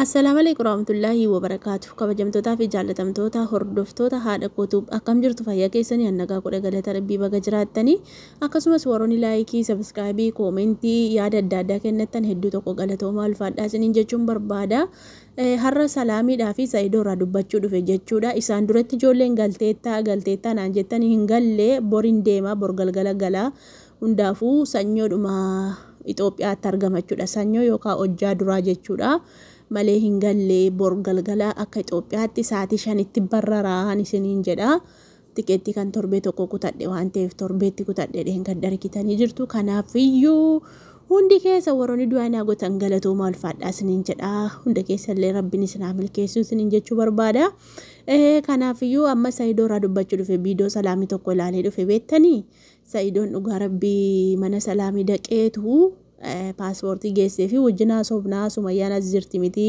Assalaamu alaikum warahmatullaahi wabarakaatu. Kabajamtootaa fi jaallatamtoota hordoftoota haadha kootuu akkam jirtu fayyaa keessanii hannagaa godha galata rabbii baga jiraattanii akkasumas warroonni laayikii sabiskiraayibii koomentii yaada adda addaa kennattan hedduu tokko galatoomaa ulfaadhaa isiniin jechuun barbaada. Har'a salaamiidhaa fi Sa'iidoo irraa dubbachuu dhufe jechuudha. Isaan duratti ijoolleen galteettaa galteettaa naan jettanii hin galle boriin deema bor galgala galaa hundaafuu sanyoodhuma Itoophiyaatti argama jechuudha. Sanyoo yookaan hojjaa duraa jechuudha. Malee hin galle bor galgala akka Itoophiyaatti sa'aatii 5tti barraraan isiniin jedha. Tikeettii kan torbee tokko kutadhe waan ta'eef torbeetti kutadhe dheengadda argitanii jirtu. Kanaafiyyuu hundi keessa warroonni du'aa naa gootan galatoomaa ulfaadhaa isiniin jedha. Hunda keessa illee rabbiin isin haa milkeessu isiniin jechuu barbaada. Kanaafiyyuu amma Sa'iidoo irraa dubbachuu dhufe viidiyoo salaamii tokko ilaalee dhufe beektanii. Sa'iidoon dhugaa rabbii mana salaamii dhaqeetu paaspoortii geessee fi wajjin haasofnaa Sumayyaan as jirti miti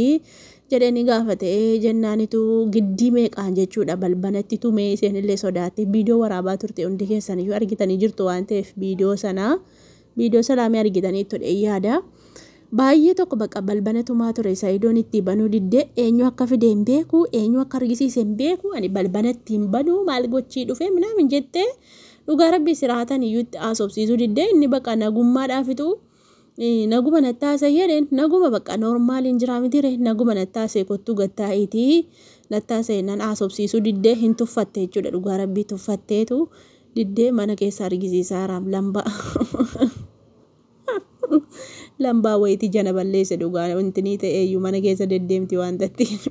jedhee ni gaafate jennaanitu giddii meeqaan jechuudha balbanatti tumee isheen illee sodaatte viidiyoo waraabaa turte hundi keessan iyyuu argitanii jirtu waan ta'eef viidiyoo sana viidiyoo salaamii argitanii itti yaada. Baay'ee tokko bakka balbana tumaa ture Sa'iidoon itti banuu diddee eenyu akka fide hin beeku eenyu akka argisiise hin beeku ani balbana ittiin banuu maal gochii dhufe minaamin jettee dhugaa rabbii siraatan iyyuu itti haasofsiisuu diddee inni bakka nagummaadhaafitu naguma nattaase jedheen naguma bakka noormaaliin jiraa mitire naguma nattaase kottuu gattaa'iitii nattaase nan haasofsiisuu diddee hin tuffatte jechuudha dhugaa rabbii tuffatteetu diddee mana keessa argisiisaa raam lambaa lambaa wayitii jana balleesse dhugaa wanti ta'eeyyuu mana keessa deddeemti waan ta'eef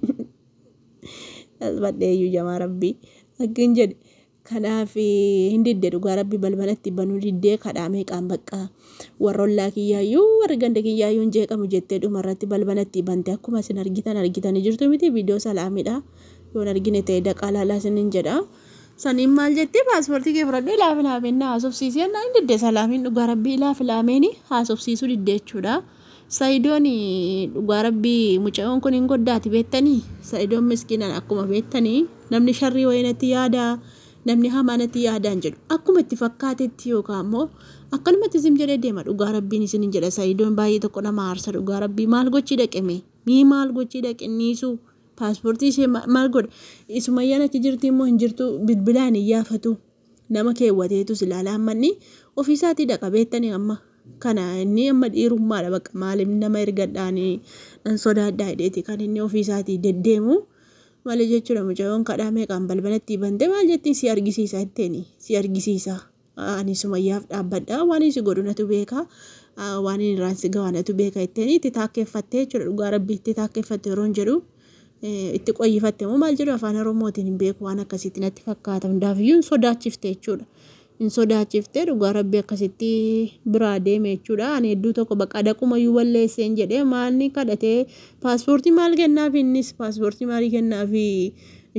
asbadheeyyuu jamaa rabbii akkin jedhe. Kanaaf hin didde dhugaa rabbi balbalatti banuu diddee kadhaa meeqaan bakka warra ollaa kiyyaayyuu warri ganda kiyyaayyuu hin jeeqamu jettee dhumarratti balbalatti bante akkuma isin argitan argitanii jirtu miti viidiyoo salaamidha yoon argine ta'e daqaa laalaa isiniin jedha. Saniin maal jettee paaspoortii kee fudhadhee ilaaf ilaameen na haasofsiisee na hin didde salaamiin dhugaa rabbii ilaaf ilaameen haasofsiisuu didde jechuudha. Sa'iidoon dhugaa rabbii mucayyoon kun hin goddaati beektanii Sa'iidoon miskiinaan akkuma beektanii namni sharrii wayinatti yaada. Namni hamaa natti yaadaan jedhu akkuma itti fakkaatetti yookaan immoo akkanumatti isin jedhee deema dhugaa rabbiin isin jedha Sa'iidoon baay'ee tokko nama aarsa dhugaa rabbii maal gochii dhaqeme mii maal gochii dhaqe niisu paaspoortii ishee maal godhe Sumayyaan achi jirti immoo hin jirtu bilbilaan hin yaafatu nama keewwateetu silaalaa ammanni ofiisaatii dhaqa beektanii amma kana inni amma dhiirummaadha bakka maaliif nama ergadhaanii nan sodaadhaa hidheeti kan inni ofiisaatii deddeemu. Malee jechuudha mucayyoon kadhaa meeqaan balbalatti bante maal jettiin si argisiisa jetteeni si argisiisa ani Sumayyaaf dhaabbadha waan si godhu natu beeka waan inni irraan si gahaa natu beeka jetteeni itti taakkeeffattee jechuudha dhugaa rabbii itti taakkeeffatte yeroon jedhu itti qoyyifatte moo maal jedhu afaan oromootiin hin beeku waan akkasitti natti fakkaata hundaafiyyuu hin sodaachifte jechuudha. Hin sodaachifte dhugaa rabbii akkasitti biraa deeme jechuudha. Ani hedduu tokko bakka dhaqumayyuu balleesseen jedhee maalni kadhatee paaspoortii maal kennaafi innis paaspoortii maalii kennaafi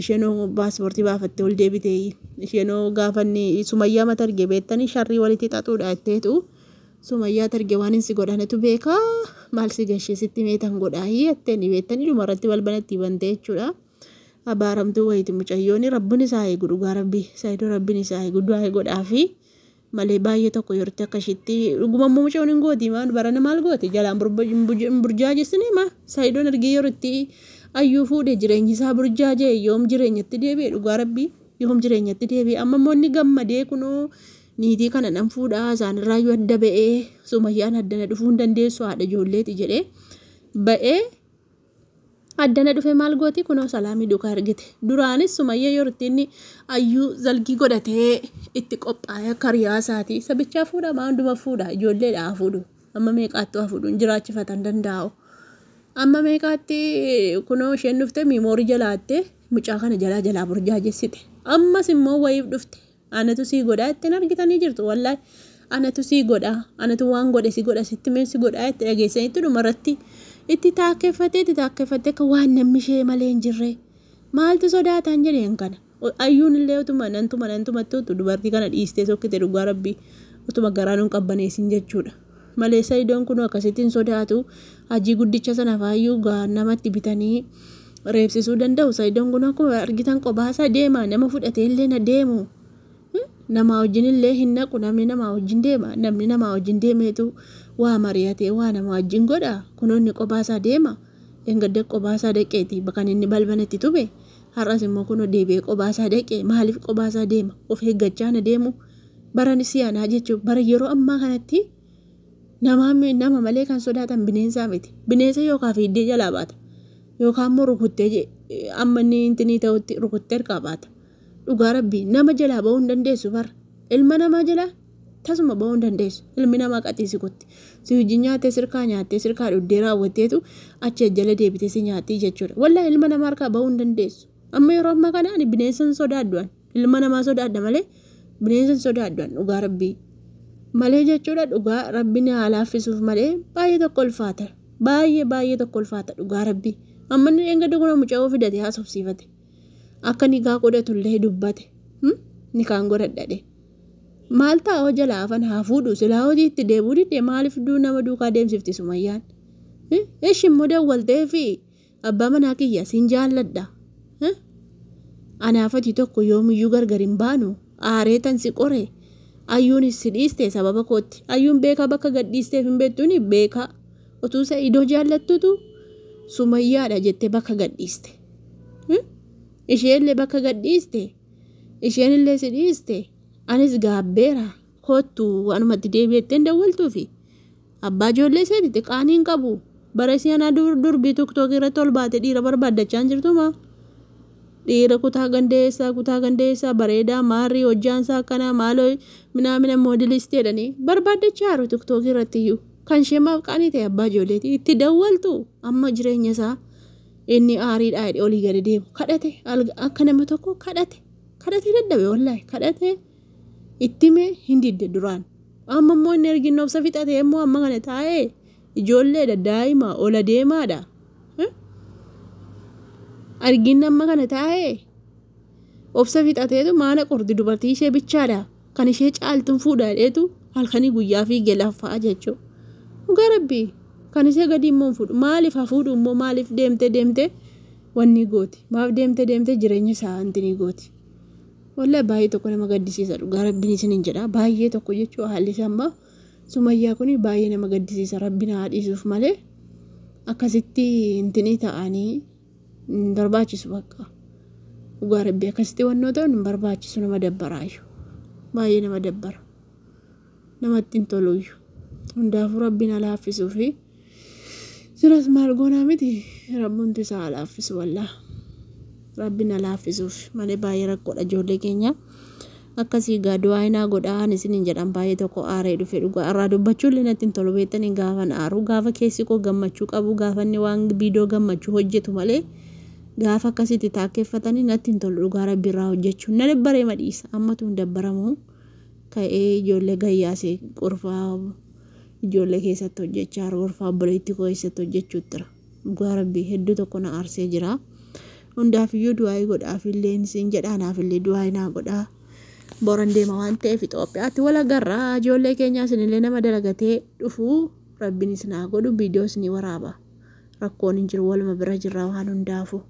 isheenoo paaspoortii baafattee ol deebitee isheenoo gaafanni Sumayyaa mata arge beektanii sharrii walitti xaxuudha jetteetu Sumayyaa targe waan hin si godhanatu beekaa maal si gashee sitti meetan godhaayii jetteeni beektanii dhumarratti balbalatti bantee jechuudha. Abaaramtuu wayiiti mucayyoon rabbiin isaa eegu dhugaa rabbii Sa'iidoo rabbiin isaa eegu du'aa godhaafi malee baay'ee tokko yerootti akka ishiitti dhuguma immoo mucayyoon hin gooti maal barana maal gooti jalaan hin burjaajessine ma Sa'iidoon argee yerootti ayyuu fuudhe jireenyi isaa burjaajee yoom jireenyatti deebi'e dhugaa rabbii yoom jireenyatti deebi'e amma immoo inni gammadee kunoo niitii kana nan fuudhaa isaanirraayyuu adda ba'ee Sumayyaan addana dhufuu hin dandeessu haadha ijoolleeti jedhee ba'ee. Addana dhufe maal gooti kunoo salaamii duukaa argite duraanis Sumayya yerootti inni ayyuu zalgii godhatee itti qophaa'ee akka riyaa isaatii sabichaa fuudha maa hunduma fuudha ijoolleedha haa fuudhu amma meeqaatti haa fuudhu hin jiraachifatan danda'u amma meeqaatti kunoo isheen dhufte miimoorii jalaatte mucaa kana jalaa jalaa burjaajessite ammas immoo wayiif dhufte anatu sii godhaa ittiin argitanii jirtu wallaahi anatu sii godhaa anatu waan godhe si godha sitti mee si godhaa itti dhageessanitti dhumarratti itti taakkeeffatee akka waan namni ishee malee hin jirre maaltu sodaataan jedheen kana ayyuun illee utuma nantumatti utu dubartii kana dhiistee sokkite dhugaa rabbii utuma garaan hin qabbaneessin jechuudha. Malee Sa'iidoon kun akkasitti hin sodaatu hajii guddicha sana faayyuu namatti bitanii reebsisuu danda'u. Sa'iidoon kun akkuma argitan qobaasaa deema nama fudhatee illee na deemu. Namaa wajjin illee hin naqu namni namaa wajjin deema namni namaa wajjin deemeetu waa mari'atee waa namaa wajjin godha kunoonni qobaasaa deema. Engadda qobaasaa dhaqeeti kan inni balbalatti tube. Har'as immoo kunoo deebi'ee qobaasaa dhaqee. Maaliif qobaasaa deema? Of eeggachaa na deemu. Bara si'anaa jechuun bara yeroo ammaa kanatti nama malee kan sodaatan bineensaa miti. Bineensa yookaan fiiddee jalaa baata. Yookaan immoo rukuttee amma inni intinii ta'utti rukuttee harkaa baata. Dhugaa rabbii nama jalaa ba'uu hin dandeessu bara. Ilma namaa jalaa tasuma ba'uu hin dandeessu. Ilmi namaa qaxiisi kutti. Si hojii nyaattee sirkaa nyaattee sirkaa dhuddee raawwatteetu achi jala deebitee si nyaattii jechuudha. Wallaahi ilma namaa harkaa ba'uu hin dandeessu. Amma yeroo ammaa kana ani bineensa hin sodaadhu ani. Ilma namaa sodaadha malee bineensa hin sodaadhu ani dhugaa rabbii. Malee jechuudha dhugaa rabbiin haa laaffisuuf malee baay'ee tokko ulfaata. Baay'ee baay'ee tokko ulfaata dhugaa rabbii. Amma inni dheengadda kun mucaa fidate haasofsiifate. Akka nikaa godhatullee dubbate. Nikaan godhadhadhe. Maal ta'a hoo jalaa hafan haa fuudhu silaa hojii itti deebi'uu didde maaliif duu nama duukaa deemsifti sumayyaan. Ishi immoo dawwaltee fi abbaa manaa kiyya siin jaalladha. Anaaf ati tokko yoomiyyuu gargar hin baanu aaree tan si qore ayyuunis si dhiiste sababa kootti ayyuun beekaa bakka gad dhiisteef hin beektuuni beekaa utuu Sa'idoo jaallattutu sumayyaadha jettee bakka gad dhiiste. Isheellee bakka gad dhiiste isheenillee si dhiiste anis gaabbeera koottu anumatti deebi'ettee hin dawwaltuufi abbaa ijoollee isheeti qaanii hin qabu. Bara isii anaa durbii tiktookii irratti ol baate dhiira barbaaddachaa hin jirtuma. Dhiira kutaa gandeessaa kutaa gandeessaa bareedaa maarrii hojjaansaa akkanaa maaloo minaamina moodelisti jedhanii barbaaddachaa jiru tiktookii irratti iyyuu. Kan ishee maaf qaanii ta'e abbaa ijoolleeti itti dawwaltu amma jireenya isaa inni aariidhaa jedhee olii gadi deemu kadhate akka nama tokko kadhate kadhate dadhabe wallaahi kadhate itti himee hin didde duraan. Amma immoo inni erginna obsa fixate immoo amma kana taa'ee ijoolleedha daa'ima ola deemaadha. Arginna amma kana taa'ee obsa fixateetu maana qorti dubartii ishee bichaadha. Kan ishee caaltuun fuudha jedheetu halkanii guyyaa fiigee laffaa jechuudha. Dhugaa rabbii kan ishee gadi immoo hin fuudhu. Maaliif haa fuudhu immoo maaliif deemtee deemtee wanni gooti. Maaf deemtee deemtee jireenya isaa wanti gooti. Wallahi baay'ee tokko nama gaddisiisa dhugaa rabbiin isiniin jedha. Baay'ee tokko jechuun haalli isaa amma sumayyaa kun baay'ee nama gaddisiisa rabbiin haa dhiisuuf malee akkasitti intinii ta'anii hin barbaachisu bakka. Dhugaa rabbii akkasitti wannoo ta'uun hin barbaachisu nama dabbaraayyuu. Baay'ee nama dabbara. Namatti hin toluyyuu. Hundaafuu rabbiin haa laaffisuu fi silas maal goonaa miti rabbumti isaa haa laaffisu wallaa. Rabbiin haa laaffisuuf malee baay'ee rakkoodha ijoollee keenya. Akkasii gaa du'aa hinaa godhaa ani isiniin jedhan baay'ee tokko aaree dhufe dhugaa irraa dubbachuullee natti hin tolu beektanii gaafan aaru gaafa keessi koo gammachuu qabu gaafa inni waan viidiyoo gammachuu hojjetu malee gaafa akkasitti taakkeeffatanii natti hin tolu dhugaa rabbi irraa hojjechuun na dabbaree madhiisa ammatu hin dabbaramu ka'ee ijoollee gayyaasee qorfaa ijoollee keessatti hojjechaa gorfaa obboleettii koo keessatti hojjechuutti jira dhugaa rabbi hedduu tokko na aarsee jira. Hundaafiyyuu du'aayii godhaafillee isin jedha anaafillee du'aayii naa godhaa. Boran deema waan ta'eef Itoophiyaatti wal agarraa ijoollee keenyaa isinillee nama dalagatee dhufu rabbiin isin haa godhu viidiyoo isinii waraaba. Rakkoon hin jiru waluma bira jirra waan hundaafu.